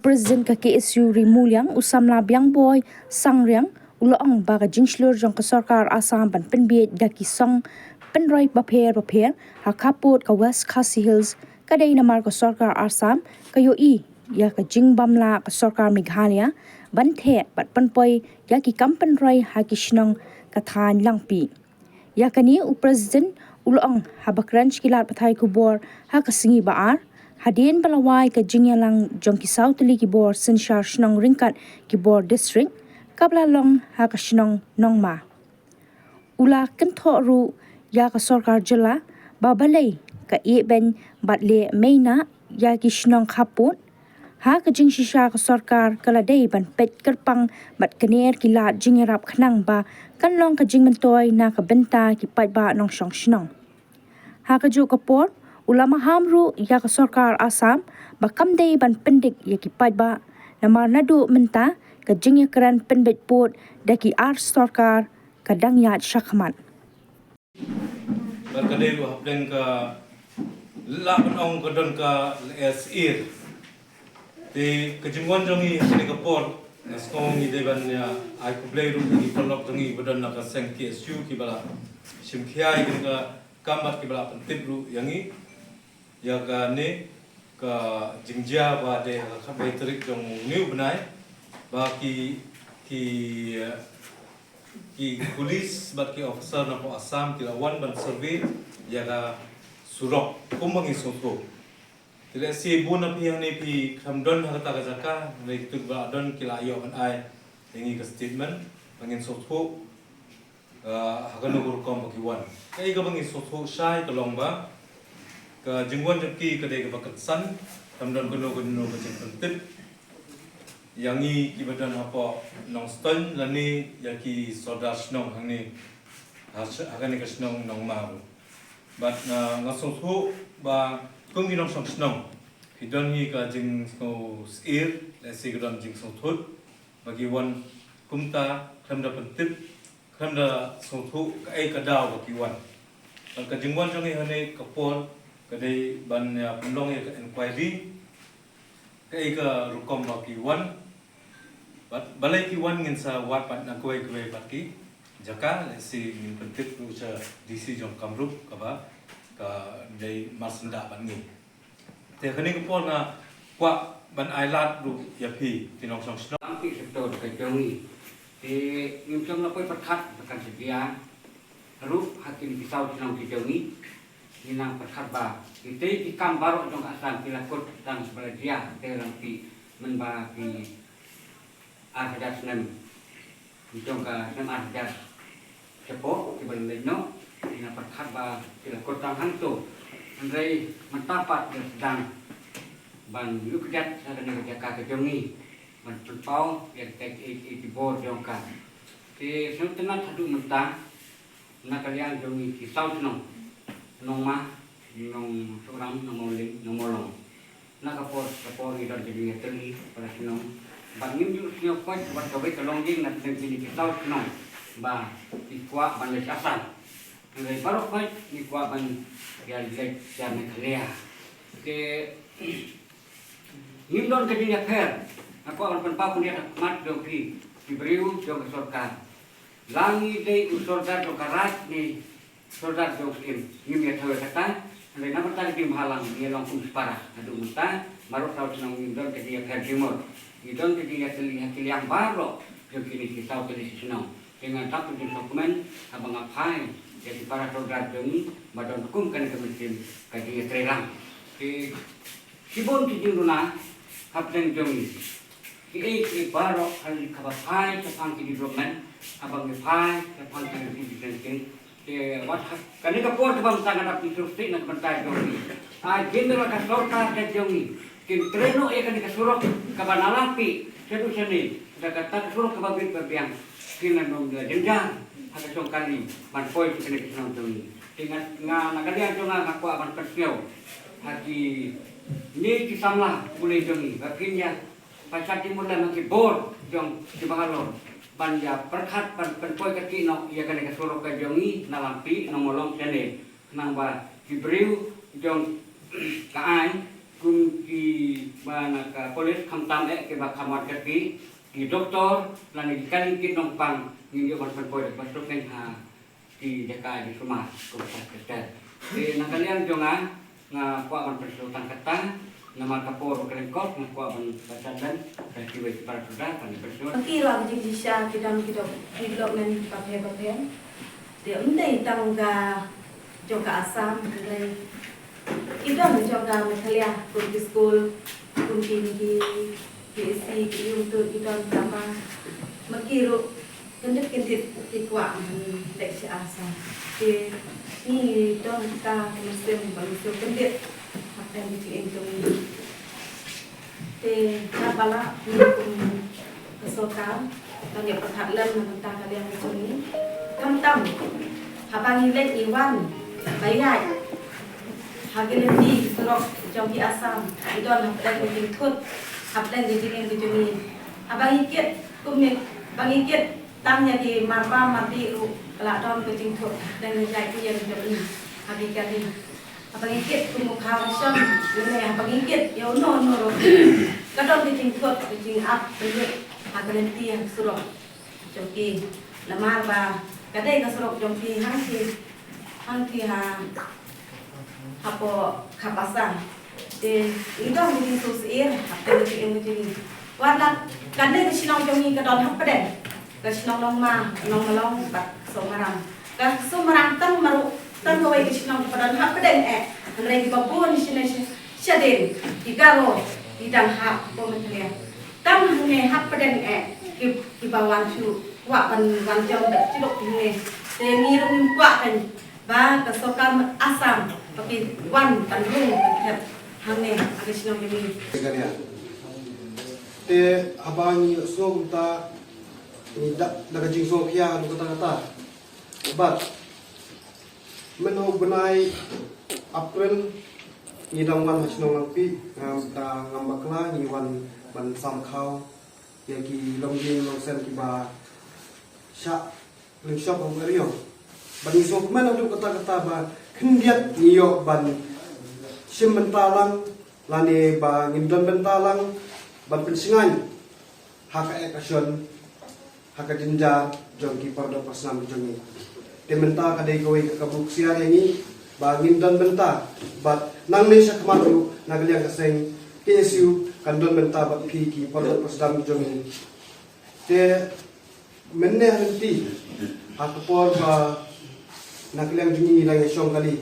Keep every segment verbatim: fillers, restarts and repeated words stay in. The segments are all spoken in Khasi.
President ka K S U Ri Muliang, u samla Biangboi Sangriang, u la ong ba ka jingshlur jong ka sorkar Assam ban pynbiej da ki song pynroi bapher bapher ha khappud ka West Khasi Hills ka dei namar ka sorkar Assam ka ïohi ïa ka jingbym lah ka sorkar Meghalaya ban theh bad pynpoi ïa ki kam pynroi ha ki shnong ka thaiñ Langpih. Ïa kane u President u la ong haba kren sha ki lad pathai khubor ha ka sngi ba ar, hadien ba la wai ka jingïalang jong ki saw tylli ki bor synshar shnong ryngkat ki bor district, kaba la long ha ka shnong Nongma. U la kynthoh ruh ïa ka sorkar jylla ba balei ka ïehbeiñ bad leh meiñah ïa ki shnong khappud. Ha ka jingshisha ka sorkar ka la dei ban peit kyrpang bad kner ki lad jingïarap khnang ba kan long ka jingmyntoi na ka bynta ki paidbah nongshong shnong. Ha kajuh ka por, u la maham ruh ïa ka sorkar Assam ba kam dei ban pyndik ïa ki paidbah, namar naduh mynta ka jingïakren pynbeit pud da ki ar sorkar ka dang ïaid shakhmat. Bad ka dei ruh hapdeng ka, lah ban ong ka don ka lyer syiar. Te ka jingwan jong ngi ha kane ka por, nga sngew ngi dei ban ïa ai khublei ruh ïa ki paralok jong ngi ba don na ka seng K S U kiba la shim khia ïa kane ka kam bad kiba la pyntip ruh ïa ngi ïa kane ka jingjia ba dei ha ka khatwei tarik jong une u bnai, ba ki, ki, eh, ki police bad ki officer na ka Assam ki la wan ban survey ïa ka surok kumba ngi sngewthuh. Te lehse bun na phi hangne phi khlem don ha kata ka jaka, hynrei kito kiba la don ki la ïoh ban ai ïa ngi ka statement ba ngin sngewthuh, ah, ha kano ka rukom ba ki wan. Kaei kaba ngi sngewthuh shai ka long ba ka jingwan jong ki ka dei kaba kynsan, kam don kano kano ka jingpyntip ïa ngi kiba don hapoh Nongstoiñ lane ïa ki sordar shnong hangne ha sh-, ha kane ka shnong Nongma ruh. Bad, ah, nga sngewthuh ba kum ki nongshong shnong ki don hi ka jingsngew syiar, lehse ka don jingsngewthuh ba ki wan kumta khlem da pyntip, khlem da sngewthuh kaei ka daw ba ki wan. Bad ka jingwan jong ngi hangne ka por ka dei ban ïa pynlong ïa ka inquiry, kaei ka rukom ba ki wan. Bad balei ki wan ngin sa wad pat na kawei kawei pat ki jaka, lehse ngin pyntip ruh sha D C jong Kamrup kaba ka dei marsyndah bad ngi. Te kane ka por nga kwah ban ai lad ruh ïa phi ki nongshong shnong. Lam phi sektor ka jong ngi. Te ngim shym la poi pyrkhat ba kan sa jia ruh ha kine ki saw shnong ki jong ngi. Ngi nang pyrkhat ba kitei ki kam baroh jong ka Assam ki la kut tang ba la jia ha Langpih mynba ki ar hajar snem, jong ka snem ar hajar shapoh kiba la leit noh, ngi nang pyrkhat ba ki la kut tang hangto. Hynrei mynta pat ngi sdang ban ïuh kjat ha kane ka jaka ka jong ngi ban pynpaw ïa kita ki, ki, ki bor jong ka. Te sngewtynnat haduh mynta na ka liang jong ngi ki saw shnong, Nongma, Nongsohram, Nongmawleng, Nongmawlong. Na ka por ka por ngi don ka jingïatylli para shnong. Bad ngim ju sngew koit wat kawei ka longïing na pdeng kine ki saw shnong ba ki kwah ban leit sha Assam. Hynrei baroh koit ngi kwah ban ïa leit sha Meghalaya. Te ngim don ka jingïapher. Nga kwah ban pynpaw khyndiat ha khmat jong phi ki briew jong ka sorkar. La ngi dei u sordar jong ka raid ne sordar jong ka syiem, ngim ïathuh ïa kata. Hynrei namar kata ka jingbhalang ngi long kum shipara. Haduh mynta baroh saw shnong ngim don ka jingïapher jingmut. Ngi don ka jingïatylli ha ki liang baroh jong kine ki saw tylli ki shnong. Te nga dap ka jingsngewkmen haba nga phai ïa ki para sordar jong ngi ba don kum kane ka mynsiem ka jingïatreilang. Te shibun ki jingduna hapdeng jong ngi. Kiei kiei baroh kane kaba phai shaphang ki development, haba ngi phai shaphang ki development, te wat ha kane ka por kaba mynta nga dap ki sngewsih na ka bynta jong ngi. Ai jin da ka sorkar ka jong ngi kin trei noh ïa kane ka surok kaba na Langpih shaduh shane, da kata ka surok kaba bit ba biang, kin ym don jynjar ha ka shong kali ban poi sha kane ka shnong jong ngi. Te nga, nga na ka liang jong nga nga kwah ban pynsngew ha kine ki samla pule jong ngi ba phin ïa pyrshang ki mut lem ha ki bor jong ki Bangalore ban ïa pyrkhat ban pynpoi kti noh ïa kane ka surok ka jong ngi na Langpih Nongmawlong shane, khnang ba ki briew jong ka aiñ Kum ki ba na ka college khamtam eh ki ba kham wan kyrpang ki doktor lane ki kali ki nongpang ngin ïoh ban pynpoi da ba suk ha ki jaka ki sumar kum ka kyrteng. Te na ka liang jong nga nga kwah ban pynsuk tang kata namar ka por ba kren kop nga kwah ban baca dan da kiwei ki para suda ban pynsuk. Ki ruh ki jingshisha ki dang ki dok development bapher bapher. Te ym dei tang ka jong ka Assam, hynrei ki don jong ka Meghalaya, kum ki skul, kum ki ki ki isi ki yung tu ki don tama. Ma ki ruh kyndit kyndit ki kwah ban leit sha Assam. Te ngi don ka mynsiem ban mynsiem kyndit hapdeng ki jingim jong ngi. Te ka ba lah ngi kum ka sorkar, ka ngi pyrkhat lem na bynta ka liang ka jong ngi. Khamtam haba ngi leit ngi wan ba ïaid ha ki lynti ki surok jong ki Assam, ngi don hapdeng ka jingthut, hapdeng ka jingim ka jong ngi. Haba ngi kit kum ngi, ba ngi kit tang ïa ki marbam marbih ruh ka la don ka jingthut hapdeng ka jait ka ïeng jong ngi ha ki kali. Haba ngi kit kum u kha ration, lane haba ngi kit ïa uno uno ruh ka don ka jingthut, ka jingap ka ïit ha ka lynti ha ka surok jong ki. Namar ba ka dei ka surok jong ki hangtei hangtei ha hapoh Khap Assam. Te ngi don ka jingsngewsih hapdeng ka jingim ka jong ngi. Wat la kane ka shnong jong ngi ka don hapdeng ka shnong Nongma, Nongmalong bad Sohmaram. Ka Sohmaram tang marwei, tang kawei ka shnong kaba don hapdeng eh. Hynrei kiba bun shane sha, shadien ki Garo ki dang hap hapoh Meghalaya. Tang hangne hapdeng eh ki, kiba wan shu kwah ban wan jam da shu dok hangne. Te ngi ruh ngim kwah kan ba ka sorkar Assam ba ki wan ban rung ban thep hangne ha ka shnong jong ngi. Te haba ngi ïohsngew kumta ngi da, da ka jingsngewkhia haduh katta katta. Bad mynno u bnai April ngi dang wan ha shnong Langpih, ngam da ngam bakla ngi wan ban sam khaw ïa ki longïing longsem kiba shah lyngshop ha u Mawriong. Bad ngi sngewkmen haduh katta katta ba khyndiat ngi ïoh ban shim bynta lang lane ba ngin don bynta lang ban pynshngaiñ ha ka action, ha ka jynjar jong ki para doh para snam jong ngi. Te mynta ka dei kawei ka kabu ksiar ïa ngi ba ngin don bynta bad nangne shakhmat ruh na ka liang ka seng K S U kan don bynta bad phi ki para doh para snam jong ngi. Te mynne ha lynti ha ka por ba na ka liang jong ngi ngi dang ïashong kali,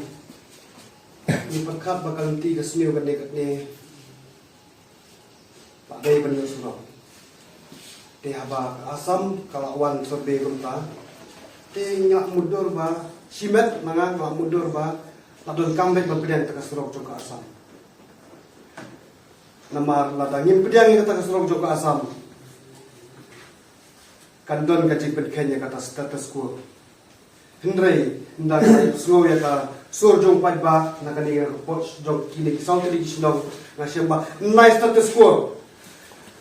ngi pyrkhat ba ka lynti ka sniew kane kane ba dei ban ïoh surok. Te haba ka Assam ka la wan survey kumta, te ngi la mutdur ba shimet na nga, ngi la mutdur ba la donkam beit ban pdiang kata ka surok jong ka Assam. Namar lada ngim pdiang ïa kata ka surok jong ka Assam, kan don ka jingpynkheiñ ïa kata status quo. Hynrei ynda nga sngew ïa ka sur jong paidbah na kane ka por jong kine ki saw tylli ki shnong, nga shem ba nai status quo.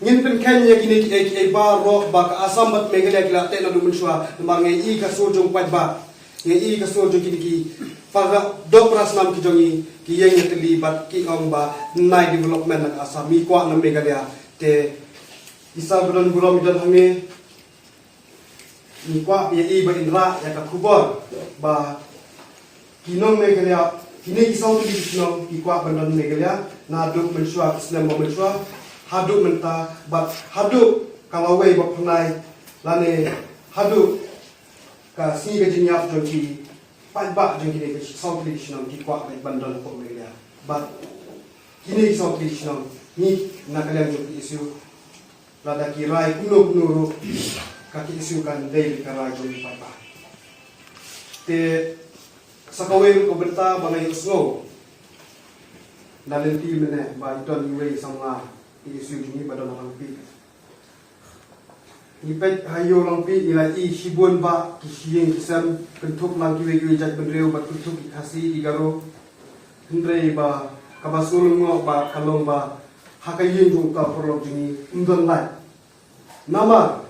Ngin pynkheiñ ïa kine kiei kiei baroh ba ka Assam bad Meghalaya ki la teh naduh mynshuwa, namar nga i ka sur jong paidbah, nga i ka sur jong kine ki para doh para snam ki jong ngi, ki ïeng ïa tylli bad ki ong ba nai development na ka Assam, ngi kwah na Meghalaya. Te i sa ba don burom i don hangne, ngi kwah ïa i ba in rah ïa ka khubor ba ki nong Meghalaya, kine ki saw tylli ki shnong ki kwah ban don Meghalaya, naduh mynshuwa, ki snem ba mynshuwa haduh mynta, bad haduh ka lawei ba pynai, lane haduh ka sngi ka jingïap jong ki paidbah jong kine ki saw tylli ki shnong ki kwah ban don hapoh Meghalaya. Bad kine ki saw tylli ki shnong, ngi na ka liang jong ka K S U, lada ki rai kumno kumno ruh, ka K S U kan dei ka rai jong ki paidbah. Te sa kawei ruh ka bynta ba nga ïohsngew na lynti mynne ba i don iwei i samla K S U jong ngi ba don ha Langpih. Ngi peit ha Ïew Langpih ngi la i shibun ba ki ïing ki sem, kynthup lang kiwei kiwei jait bynriew bad kynthup ki Khasi ki Garo. Hynrei ba kaba sngewlyngngoh ba ka long ba ha ka ïing jong uta u paralok jong ngi ym don light. Namar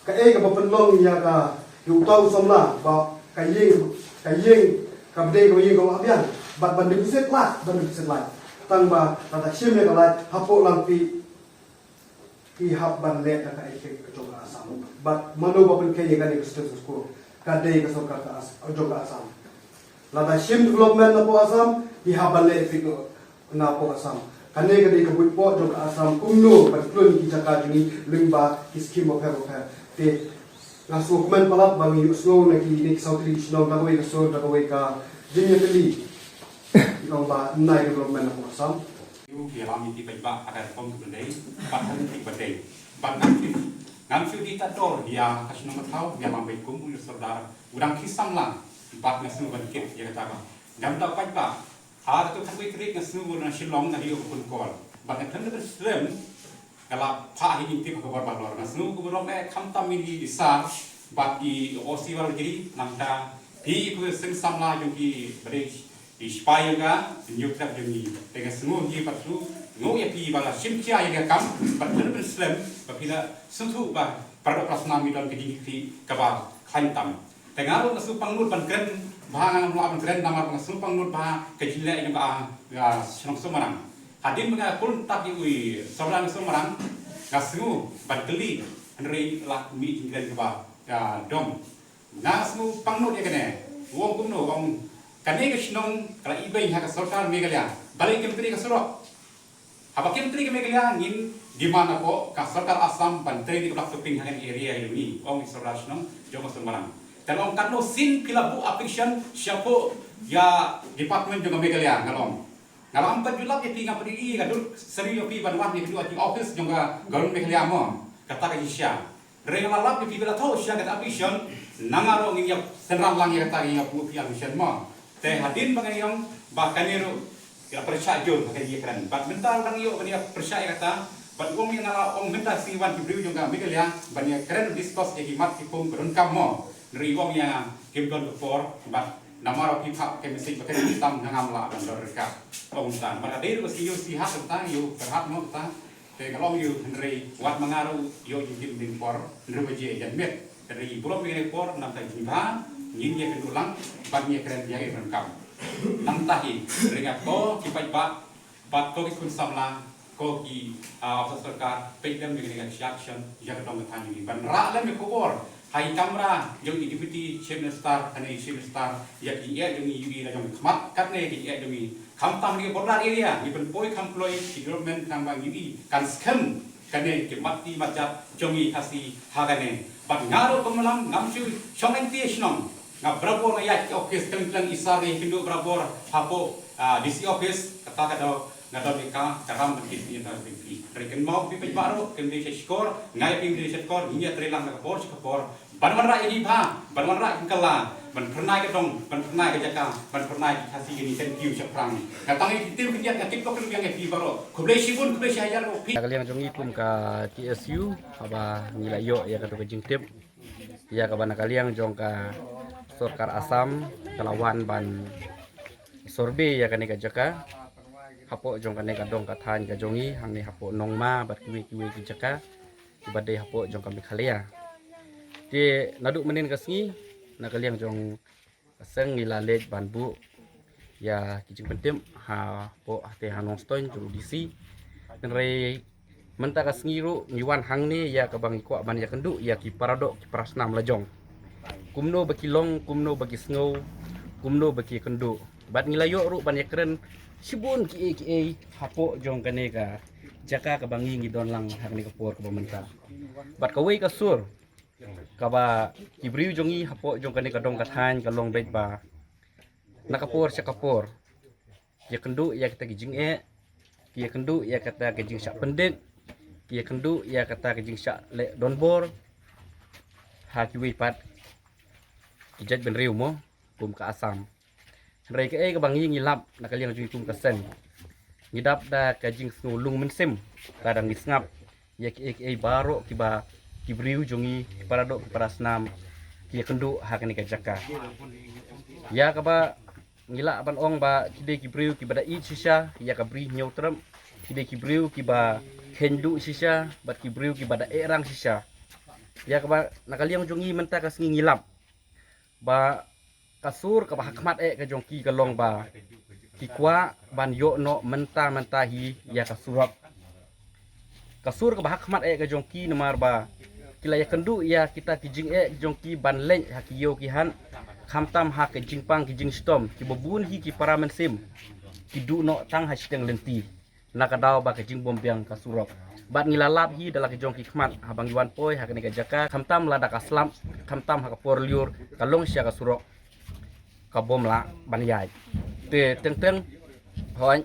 kaei kaba pynlong ïa ka, ïa uta u samla ba ka ïing, ka ïing kaba dei ka ïing kaba biang bad ban deposit light, ban deposit light. Tang ba lada shim ïa ka lait hapoh Langpih, ki hap ban leh da ka epic ka jong ka Assam. Bad mano ba pynkheiñ ïa kane ka status quo? Ka dei ka sorkar ka As-, jong ka Assam. Lada shim development napoh Assam, ki hap ban leh epic napoh Assam. Kane ka dei ka buit poh jong ka Assam, kumno ban kloi ki jaka jong ngi lyngba ki skim bapher bapher. Te nga sngewkmen palat ba ngi ïohsngew na kine ki saw tylli ki shnong da kawei ka sur, da kawei ka jingïatylli. Ki ong ba nai development napoh Assam. Ïa ki lam ïa ki paidbah ha ka rukom kaba dei, bad ha ka rukom kaba dei. Bad ngam shu, ngam shu dei ta dor ïa ka shnong ka thaw, ïa lam bad kum u Sordar u dang ki samla, bad nga sngew ban kit ïa kata ba. Ngam da paidbah, ha ka tu khatwei tarik nga sngew na Shillong nga ïoh phone call. Bad nga tang da slem, nga la phah hi ïa ki khubor ba lor. Nga sngew khubor ba eh khamtam ïa ki sar, bad ki O C Warelagiri, nangta phi ki seng samla jong ki ba dei ki sipai jong ka, ki ñiuh trep jong ngi. Te nga sngew hi pat shu, nga ong ïa phi ba la shim khia ïa ka kam, bad khlem pynslem, ba phi la sngewthuh ba para doh para snam ngi don ka jingkit kaba khlaiñ tam. Te nga ruh nga sngew pangnud ban kren bha, nga ngam lah ban kren namar nga sngew pangnud bha ka jingleh jong ka, ah, shnong Sohmarang. Hadien ba nga kul tap ïa u Sordar Sohmarang, nga sngew ban kylli, hynrei la mih jingkren kaba, ah, dom. Nga sngew pangnud ïa kane. U ong kumno, u ong kane ka shnong ka la ibeiñ ha ka sorkar Meghalaya. Balei kim trei ka surok? Haba kim trei ka Meghalaya ngin demand hapoh ka sorkar Assam ban trei ïa ka black topping ha kane ka area ïa ngi, ong i Sordar shnong jong ka Sohmarang. Te la ong katno sien phi la buh application shapoh ïa department jong ka Meghalaya, nga la ong. Nga la ong pat ju lap ïa phi, nga pat ïohi ka dur seri ïa phi ban wan ïa ka office jong ka government Meghalaya mo. Kata ka jingshisha. Hynrei nga la lap ïa phi ba la thoh shisha kata application, na nga ruh ngin ïa synran lang ïa kata, ngin ïa buh phi application mo. Te hadien ba nga ong ba kane ruh ki la pyrshah jur ha ka ïa kren. Bad mynta ruh dang ïoh ban ïa pyrshah ïa kata, bad u ong ïa nga la ong mynta sngi wan ki briew jong ka Meghalaya ban ïa kren discuss ïa ki mat ki pung ba donkam mo. Hynrei u ong ïa nga kim don ka por, bad namar phi phah ka message ba kane tam, nga ngam lah ban don ryngkat. Ong tan, bad ka dei ruh ka sngi ïoh sihat, tang ïoh pyrhat mo kata. Te ka long ïoh, hynrei wat ma nga ruh ïoh jingkit jingpor hynriew baje janmiet. Hynrei i burom ïa ka por, nangta jingbha ngin ïa kynduh lang bad ngin ïa kren ïa ka donkam. Nangta hi, hynrei nga to ki paidbah bad ko ki khun samla, ko ki, ah, officer sorkar, peit lem ïa kane ka action ïa ka dong ka thaiñ jong ngi ban rah lem ïa ka khubor ha i kamra jong i Deputy Chief Minister, kane i Chief Minister, ïa ki jingeh jong ngi, ïohi la jong khmat katne ki jingeh jong ngi. Khamtam ha ki border area, ngi pynpoi kham kloi ki development, khnang ba ngi ïohi kan skhem kane ki mat ti mat jat jong ngi Khasi ha kane. Bad nga ruh kum u Lam ngam shu shong lynti shnong. Nga barabor nga ïaid ki office, kylleng kylleng i sar ngi ïakynduh barabor hapoh, ah, D C office, kata ka dei nga don ïa ka, ka ram ban kit ïa ka pynphi. Hynrei kynmaw phi paidbah ruh, kynmaw sha shkor, nga ïa phi kynmaw sha shkor, ngi ïa trei lang na ka por sha ka por. Ban wanrah ïa ki bha, ban wanrah ïa ki kylla, ban phyrnai ka dong, ban phyrnai ka jaka, ban phyrnai ki Khasi kine, thank you shaphrang. Nga tang ïa ki ktien khyndiat, nga tip ba kynmaw ïa phi baroh. Khublei shibun, khublei shihajar ruh phi. Na ka liang jong ngi kum ka K S U, haba ngi la ïoh ïa kato ka jingtip ïa kaba na ka liang jong ka sorkar Assam ka la wan ban survey ïa kane ka jaka hapoh jong kane ka dong ka thaiñ ka jong ngi hangne hapoh Nongma bad kiwei kiwei ki jaka kiba dei hapoh jong ka Meghalaya. Te naduh mynnin ka sngi na ka liang jong ka seng ngi la leit ban buh ïa ki jingpyntip hapoh hate ha Nongstoiñ jong u D C. Hynrei mynta ka sngi ruh ngi wan hangne ïa kaba ngi kwah ban ïakynduh ïa ki paradoh ki parasnam la jong. Kumno ba ki long, kumno ba ki sngew, kumno ba ki kynduh. Bad ngi la ïoh ruh ban ïakren shibun kiei kiei hapoh jong kane ka jaka kaba ngi ngi don lang ha kane ka por kaba mynta. Bad kawei ka sur kaba ki briew jong ngi hapoh jong kane ka dong ka thaiñ ka long beit ba na ka por sha ka por ki ïakynduh ïa kata ki jingeh, ki ïakynduh ïa kata ki jingshah pyndik, ki ïakynduh ïa kata ki jingshah leh donbor ha kiwei pat ki jaitbynriew mo kum ka Assam. Hynrei kaei kaba ngi ngi lap na ka liang jong ngi kum ka seng, ngi dap da ka jingsngew lung mynsiem lada ngi sngap ïa kiei kiei baroh kiba ki briew jong ngi, ki paradoh ki parasnam ki ïakynduh ha kane ka jaka. Ïa kaba ngi lah ban ong ba ki dei ki briew kiba da ïeit shisha ïa ka Bri Hynñiewtrep, ki dei ki briew kiba kheiñ duh shisha bad ki briew kiba da ehrang shisha. Ïa kaba na ka liang jong ngi mynta ka sngi ngi lap ba ka sur kaba ha khmat eh ka jong ki ka long ba ki kwah ban ïoh noh mynta mynta hi ïa ka surok. Ka sur kaba ha khmat eh ka jong ki namar ba ki la ïakynduh ïa kita ki jingeh jong ki ban leit ha ki ïew ki hat, khamtam ha ka jingpang ki jingshitom, kiba bun hi ki para mynsiem ki duh noh tang ha shiteng lynti na ka daw ba ka jingbym biang ka surok. Bad ngi la lap hi da la ki jong ki khmat haba ngi wan poi ha kane ka jaka, khamtam lada ka slap, khamtam ha ka por lyiur, ka long sha ka surok ka bym lah ban ïaid. Te teng teng, hooid,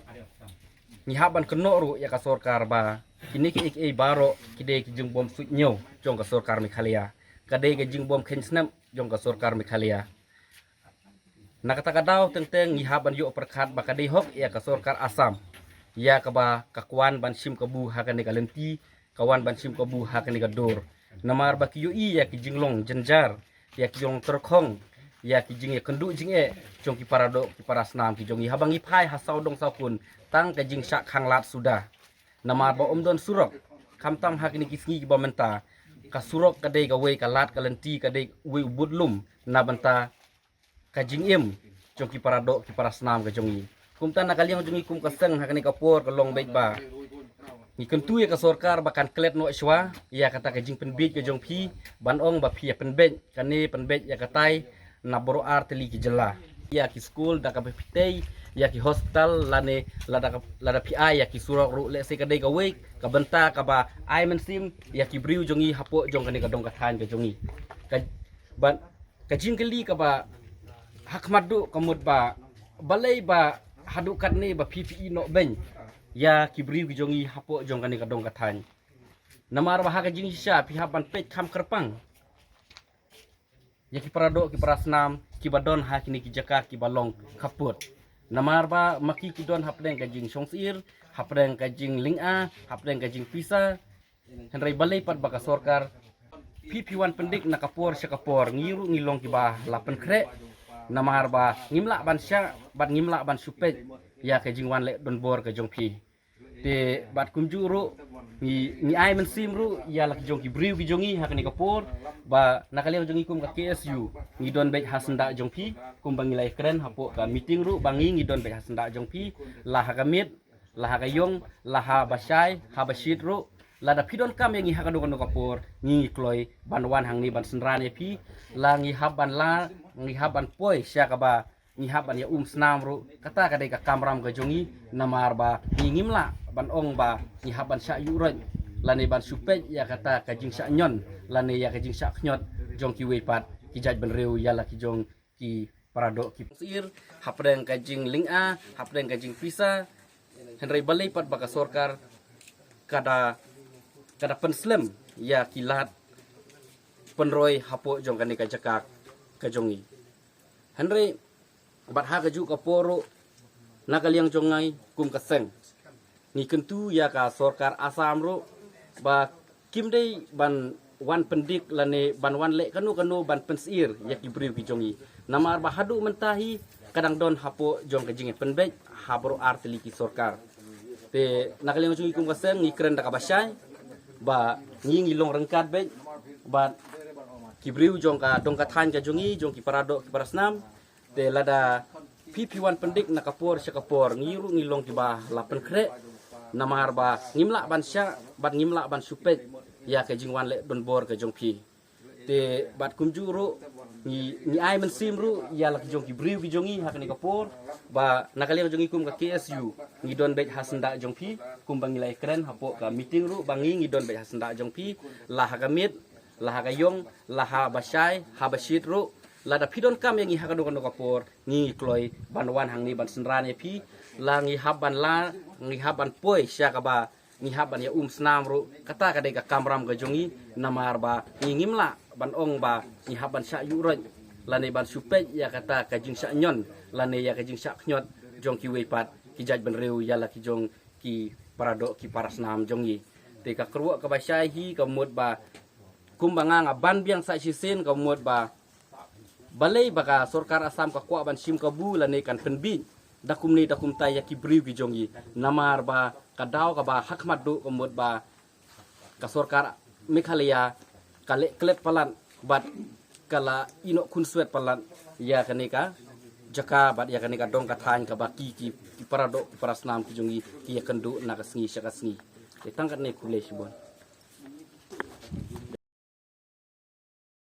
ngi hap ban kynnoh ruh ïa ka sorkar ba kine kiei kiei baroh ki dei ki jingbym suidñiew jong ka sorkar Meghalaya, ka dei ka jingbym kheiñ snep jong ka sorkar Meghalaya. Na kata ka daw teng teng ngi hap ban ïoh pyrkhat ba ka dei hok ïa ka sorkar Assam ïa kaba ka kwah ban shim kabu ha kane ka lynti, ka wan ban shim kabu ha kane ka dur. Namar ba ki ïohi ïa ki jinglong jynjar, ïa ki jinglong tyrkhong, ïa ki jingïakynduh jingeh jong ki para doh ki para snam ki jong ngi, haba ngi phai ha sawdong sawkun, tang ka jingshah khanglad suda. Namar ba ym don surok, khamtam ha kine ki sngi kiba mynta, ka surok ka dei kawei, ka lad ka lynti ka dei uwei u budlum na bynta ka jingim jong ki para doh ki para snam ka jong ngi. Kumta na ka liang jong ngi kum ka seng ha kane ka por ka long beit ba ngi kyntu ïa ka sorkar ba kan klet noh shuwa ïa kata ka jingpynbiej ka jong phi, ban ong ba phi ïa pynbeit kane, pynbeit ïa katai na baroh ar tylli ki jylla, ïa ki skul da kaba phi tei, ïa ki hospital, lane lada ka, lada phi ai ïa ki surok ruh, lehse ka dei kawei ka bynta kaba ai mynsiem ïa ki briew jong ngi hapoh jong kane ka dong ka thaiñ ka jong ngi. Ka, ban ka jingkylli kaba ha khmat duh ka mut ba balei ba haduh katne ba phi phi ïehnoh beiñ ïa ki briew ki jong ngi hapoh jong kane ka dong ka thaiñ. Namar ba ha ka jingshisha phi hap ban peit kham kyrpang ïa ki para doh ki para snam kiba don ha kine ki jaka kiba long khappud. Namar ba ma ki ki don hapdeng ka jingshongsyier, hapdeng ka jinglynga, hapdeng ka jingpisa, hynrei balei pat ba ka sorkar phi phi wan pyndik na ka por sha ka por, ngi ruh ngi long kiba la pynkhreh. Namar ba ngim lah ban shah bad ngim lah ban shu peit ïa ka jingwan leh donbor ka jong phi. Te bad kumjuh ruh ngi, ngi ai mynsiem ruh ïa la ki jong ki briew ki jong ngi ha kane ka por, ba na ka liang jong ngi kum ka K S U ngi don beit ha syndah jong phi, kumba ngi la ïakren hapoh ka meeting ruh ba ngi ngi don beit ha syndah jong phi, la ha ka miet, la ha ka ïong, la ha ba shai, ha ba shit ruh. Lada phi donkam ïa ngi ha kano kano ka por, ngi ngi kloi ban wan hangne ban synran ïa phi. La ngi hap ban la, ngi hap ban poi sha kaba ngi hap ban ïa um snam ruh, kata ka dei ka kamram ka jong ngi. Namar ba ngi ngim lah ban ong ba ngi hap ban shah ïuh roit lane ban shu peit ïa kata ka jingshah ñion lane ïa ka jingshah khñiot jong kiwei pat ki jait bynriew ïa la ki jong ki para doh ki para snam, hapdeng ka jinglynga, hapdeng ka jingpisa. Hynrei balei pat ba ka sorkar ka da, ka da pynslem ïa ki lad pynroi hapoh jong kane ka jaka ka jong ngi. Hynrei bad ha kajuh ka por ruh, na ka liang jong ngi kum ka seng, ngi kyntu ïa ka sorkar Assam ruh ba kim dei ban wan pyndik lane ban wan leh kano kano ban pynsyier ïa ki briew ki jong ngi. Namar ba haduh mynta hi ka dang don hapoh jong ka jingpynbeit ha baroh ar tylli ki sorkar. Te na ka liang jong ngi kum ka seng ngi kren da kaba shai ba ngi ngi long ryngkat beit bad ki briew jong ka dong ka thaiñ ka jong ngi, jong ki para doh ki para snam. Te lada phi phi wan pyndik na ka por sha ka por, ngi ruh ngi long kiba la pynkhreh. Namar ba ngim lah ban shah bad ngim lah ban shu peit ïa ka jingwan leh donbor ka jong phi. Te bad kumjuh ruh ngi, ngi ai mynsiem ruh ïa la ki jong ki briew ki jong ngi ha kane ka por, ba na ka liang jong ngi kum ka K S U ngi don beit ha syndah jong phi, kumba ngi la ïakren hapoh ka meeting ruh ba ngi ngi don beit ha syndah jong phi, la ha ka miet, la ha ka ïong, la ha ba shai, ha ba shit ruh. Lada phi donkam ïa ngi ha kano kano ka por, ngi ngi kloi ban wan hangne ban synran ïa phi. La ngi hap ban la, ngi hap ban poi sha kaba ngi hap ban ïa um snam ruh, kata ka dei ka kamram ka jong ngi. Namar ba ngi ngim lah ban ong ba ngi hap ban shah ïuh roit lane ban shu peit ïa kata ka jingshah ñion lane ïa ka jingshah khñiot jong kiwei pat ki jait bynriew ïa la ki jong ki para doh ki para snam jong ngi. Te ka kyrwoh kaba shai hi ka mut ba kumba nga nga ban biang sa shisien ka mut ba balei ba ka sorkar Assam ka kwah ban shim kabu lane kan pynbiej da kumne da kumta ïa ki briew ki jong ngi. Namar ba ka daw kaba ha khmat duh ka mut ba ka sorkar Meghalaya ka leh klet palat bad ka la ïehnoh khunswet palat ïa kane ka jaka bad ïa kane ka dong ka thaiñ kaba ki ki ki para doh ki para snam ki jong ngi ki ïa kynduh na ka sngi sha ka sngi. Te tang katne, khublei shibun.